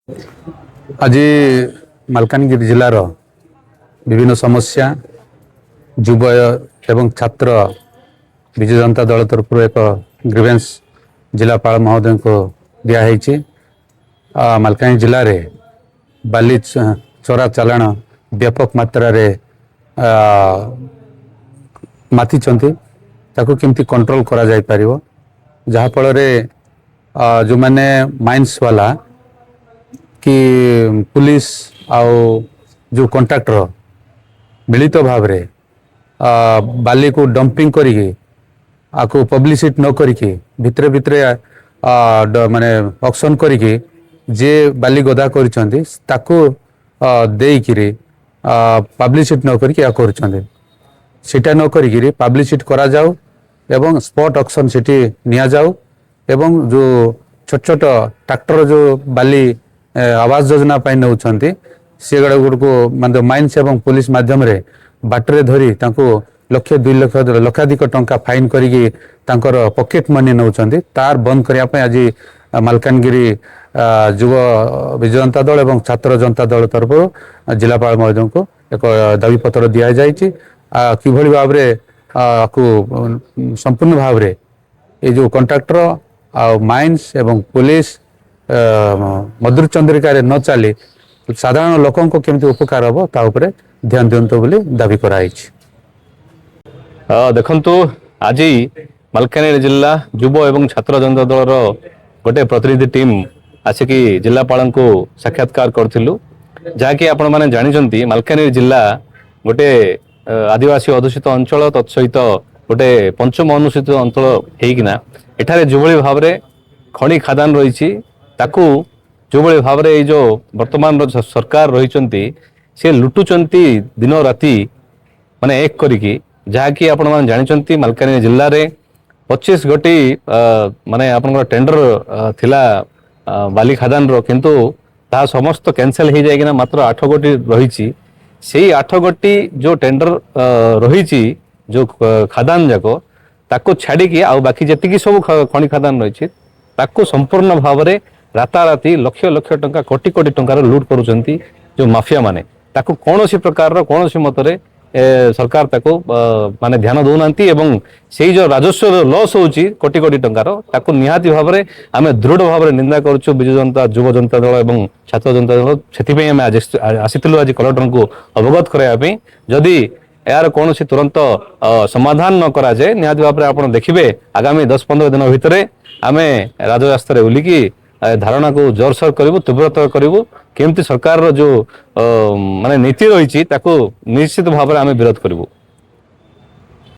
ଆଜି ମାଲକାନଗିରି ଜିଲ୍ଲାର ବିଭିନ୍ନ ସମସ୍ୟା, ଯୁବ ଏବଂ ଛାତ୍ର ବିଜୁ ଜନତା ଦଳ ତରଫରୁ ଏକ ଗ୍ରିଭେନ୍ସ ଜିଲ୍ଲାପାଳ ମହୋଦୟଙ୍କୁ ଦିଆହେଇଛି। ମାଲକାନଗିରି ଜିଲ୍ଲାରେ ବାଲି ଚୋରା ଚାଲାଣ ବ୍ୟାପକ ମାତ୍ରାରେ ମାତିଛନ୍ତି। ତାକୁ କେମିତି କଣ୍ଟ୍ରୋଲ କରାଯାଇପାରିବ, ଯାହାଫଳରେ ଯେଉଁମାନେ ମାଇନ୍ସ ବାଲା କି ପୁଲିସ ଆଉ ଯେଉଁ କଣ୍ଟ୍ରାକ୍ଟର ମିଳିତ ଭାବରେ ବାଲିକୁ ଡମ୍ପିଂ କରିକି, ଆକୁ ପବ୍ଲିସିଟି ନ କରିକି, ଭିତରେ ଭିତରେ ମାନେ ଅକ୍ସନ୍ କରିକି ଯିଏ ବାଲି ଗଦା କରିଛନ୍ତି, ତାକୁ ଦେଇକିରି ପବ୍ଲିସିଟି ନ କରିକି ଏହା କରୁଛନ୍ତି। ସେଇଟା ନ କରିକିରି ପବ୍ଲିସିଟି କରାଯାଉ ଏବଂ ସ୍ପଟ୍ ଅକ୍ସନ୍ ସେଠି ନିଆଯାଉ ଏବଂ ଯେଉଁ ଛୋଟ ଛୋଟ ଟ୍ରାକ୍ଟର ଯେଉଁ ବାଲି ଆବାସ ଯୋଜନା ପାଇଁ ନେଉଛନ୍ତି, ସେଗୁଡ଼ା ଗୁଡ଼ିକୁ ମାନେ ମାଇନ୍ସ ଏବଂ ପୋଲିସ ମାଧ୍ୟମରେ ବାଟରେ ଧରି ତାଙ୍କୁ ଲକ୍ଷ, 2 ଲକ୍ଷ, ଲକ୍ଷାଧିକ ଟଙ୍କା ଫାଇନ୍ କରିକି ତାଙ୍କର ପକେଟ୍ ମନି ନେଉଛନ୍ତି, ତାର ବନ୍ଦ କରିବା ପାଇଁ ଆଜି ମାଲକାନଗିରି ଯୁବ ବିଜୁ ଜନତା ଦଳ ଏବଂ ଛାତ୍ର ଜନତା ଦଳ ତରଫରୁ ଜିଲ୍ଲାପାଳ ମହୋଦୟଙ୍କୁ ଏକ ଦାବିପତ୍ର ଦିଆଯାଇଛି। କିଭଳି ଭାବରେ ଆକୁ ସମ୍ପୂର୍ଣ୍ଣ ଭାବରେ ଏ ଯେଉଁ କଣ୍ଟ୍ରାକ୍ଟର ଆଉ ମାଇନ୍ସ ଏବଂ ପୋଲିସ ମଧୁର ଚନ୍ଦ୍ରିକାରେ ନ ଚାଲି ସାଧାରଣ ଲୋକଙ୍କ କେମିତି ଉପକାର ହେବ, ତା ଉପରେ ଧ୍ୟାନ ଦିଅନ୍ତୁ ବୋଲି ଦାବି କରାଯାଇଛି। ଦେଖନ୍ତୁ, ଆଜି ମାଲକାନଗିରି ଜିଲ୍ଲା ଯୁବ ଏବଂ ଛାତ୍ର ଜନତା ଦଳର ଗୋଟେ ପ୍ରତିନିଧି ଟିମ୍ ଆସିକି ଜିଲ୍ଲାପାଳଙ୍କୁ ସାକ୍ଷାତକାର କରିଥିଲୁ। ଯାହାକି ଆପଣମାନେ ଜାଣିଛନ୍ତି, ମାଲକାନଗିରି ଜିଲ୍ଲା ଗୋଟେ ଆଦିବାସୀ ଅଧ୍ୟୁଷିତ ଅଞ୍ଚଳ, ତତ୍ ସହିତ ଗୋଟେ ପଞ୍ଚମ ଅନୁସୂଚିତ ଅଞ୍ଚଳ ହେଇକିନା ଏଠାରେ ଯେଉଁଭଳି ଭାବରେ ଖଣି ଖାଦାନ ରହିଛି, ତାକୁ ଯେଉଁଭଳି ଭାବରେ ଏଇ ଯେଉଁ ବର୍ତ୍ତମାନର ସରକାର ରହିଛନ୍ତି, ସେ ଲୁଟୁଛନ୍ତି ଦିନ ରାତି ମାନେ ଏକ କରିକି। ଯାହାକି ଆପଣମାନେ ଜାଣିଛନ୍ତି, ମାଲକାନଗିରି ଜିଲ୍ଲାରେ 25 ଗୋଟି ମାନେ ଆପଣଙ୍କର ଟେଣ୍ଡର ଥିଲା ବାଲି ଖାଦାନର, କିନ୍ତୁ ତାହା ସମସ୍ତ କ୍ୟାନସେଲ ହେଇଯାଇକିନା ମାତ୍ର 8 ଗୋଟି ରହିଛି। ସେଇ 8 ଗୋଟି ଯୋଉ ଟେଣ୍ଡର ରହିଛି, ଯୋଉ ଖାଦାନ ଯାକ, ତାକୁ ଛାଡ଼ିକି ଆଉ ବାକି ଯେତିକି ସବୁ ଖଣି ଖାଦାନ ରହିଛି, ତାକୁ ସମ୍ପୂର୍ଣ୍ଣ ଭାବରେ ରାତାରାତି ଲକ୍ଷ ଲକ୍ଷ ଟଙ୍କା, କୋଟି କୋଟି ଟଙ୍କାର ଲୁଟ୍ କରୁଛନ୍ତି ଯୋଉ ମାଫିଆ ମାନେ। ତାକୁ କୌଣସି ପ୍ରକାରର କୌଣସି ମତରେ ସରକାର ତାକୁ ମାନେ ଧ୍ୟାନ ଦଉନାହାନ୍ତି ଏବଂ ସେଇ ଯୋଉ ରାଜସ୍ୱ ଲସ୍ ହଉଛି କୋଟି କୋଟି ଟଙ୍କାର, ତାକୁ ନିହାତି ଭାବରେ ଆମେ ଦୃଢ ଭାବରେ ନିନ୍ଦା କରୁଛୁ, ବିଜୁ ଜନତା ଯୁବ ଜନତା ଦଳ ଏବଂ ଛାତ୍ର ଜନତା ଦଳ। ସେଥିପାଇଁ ଆମେ ଆଜି ଆସିଥିଲୁ ଆଜି କଲେକ୍ଟରଙ୍କୁ ଅବଗତ କରାଇବା ପାଇଁ। ଯଦି ଏହାର କୌଣସି ତୁରନ୍ତ ସମାଧାନ ନ କରାଯାଏ, ନିହାତି ଭାବରେ ଆପଣ ଦେଖିବେ, ଆଗାମୀ 10-15 ଦିନ ଭିତରେ ଆମେ ରାଜରାସ୍ତାରେ ଓହ୍ଲିକି ଧାରଣାକୁ ଜୋରସୋର କରିବୁ, ତୀବ୍ରତର କରିବୁ। କେମିତି ସରକାରର ଯୋଉ ମାନେ ନୀତି ରହିଛି, ତାକୁ ନିଶ୍ଚିତ ଭାବରେ ଆମେ ବିରୋଧ କରିବୁ।